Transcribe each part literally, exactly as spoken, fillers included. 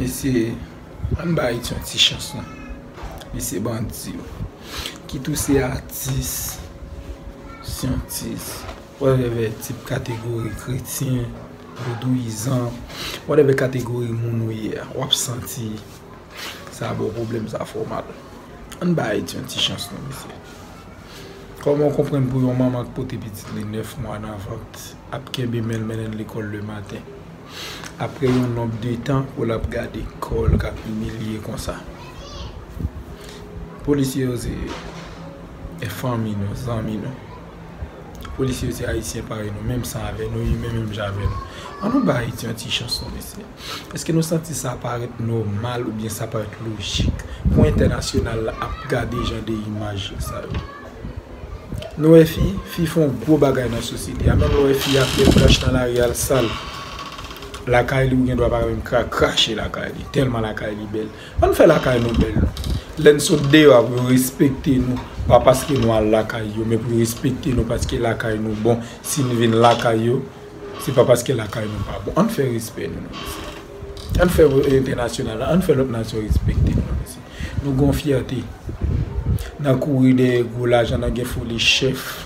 Mesye, ann ba Ayiti yon ti chans non. Mesye bandi yo. Kit ou se atis, syantis, whatever tip kategori, kretyen, vodouyizan, whatever kategori moun ou ye a, w ap santi sa ba w pwoblèm, sa fè w mal. Ann ba Ayiti yon ti chans non, mesye. Kòman w konprann pou yon manman k pote pitit li nèf mwa nan vant ap kenbe men l mennen l lekòl lematen? Apre yon nonb de tan pou l ap gade kò l k ap imilye konsa. Polisye yo se fanmi nou, zanmi nou. Polisye yo se ayisyen parèy nou, menm san avè nou, imen menm jan avè nou. Ann nou ba Ayiti yon ti chans non, mesye. Èske nou santi sa parèt nòmal oubyen sa parèt lojik pou entènasyonal la ap gade jan de imaj sa yo? Nou wè fi, fi fè yon gwo bagay nan sosyete a. Menm lè w wè fi a fè flash nan lari a, l sal lakay li, ou gen dwa pa menm ka krache lakay li, tèlman lakay li bèl. Ann fè lakay nou bèl non. Lè n sot deyò a, pou yo respekte nou, pa paske nou al lakay yo, men pou yo respekte nou paske lakay nou bon. Si n vin lakay yo, se pa paske lakay nou pa bon. Ann fè respè nou non, mesye. Ann fè entènasyonal la, ann fè lòt nasyon respekte nou non, mesye. Nou gon fyète nan kouri dèyè gwo lajan, nan gen foli chèf,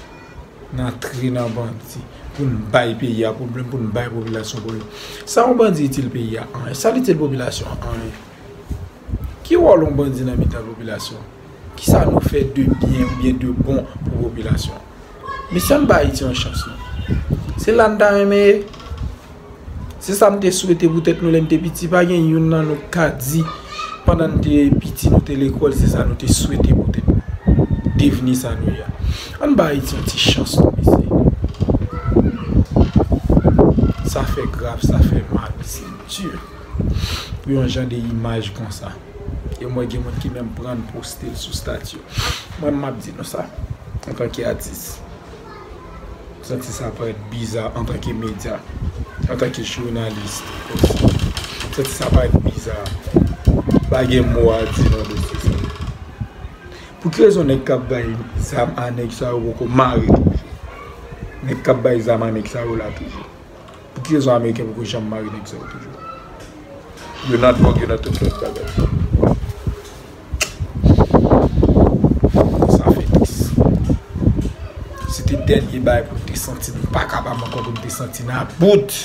nan antre nan bandi pou n bay peyi a pwoblèm, pou n bay popilasyon pwoblèm. Sa yon bandi itil peyi a? Anyen. Sa l itil popilasyon an? Anyen. Ki wòl yon bandi nan mitan popilasyon? Kisa nou fè de byen oubyen de bon pou popilasyon? Mesye, ann ba Ayiti yon chans non. Se la n ta renmen ye. Se sa m te swete pou tèt nou lè n te piti. Pa gen youn nan nou k ka di pandan n te piti, nou te lekòl, se sa nou te swete pou tèt nou. Devni sa nou ye a. Ann ba Ayiti yon ti chans non, mesye. Sa fè grav, sa fè mal, se di pou yon jan de imaj konsa. E m wè gen moun ki menm pran l poste l sou stati yo. Mwen, m ap di nou sa, antanke atis, m santi sa parèt biza antanke medya, antanke jounalis osi. M santi sa parèt biza. Pa gen mo a di nan dosye sa. Pou ki rezon nèg k ap bay zam a nèg sa yo poko mare toujou? Nèg k ap bay zam a nèg sa yo la toujou. Pou ki rezon Ameriken poko janm mare nèg sa yo toujou? Yo nan dwòg, yo nan tout lòt bagay. Sa fè tris. Se te dènye bagay pou m te santi m pa kapab ankò, pou m te santi m about.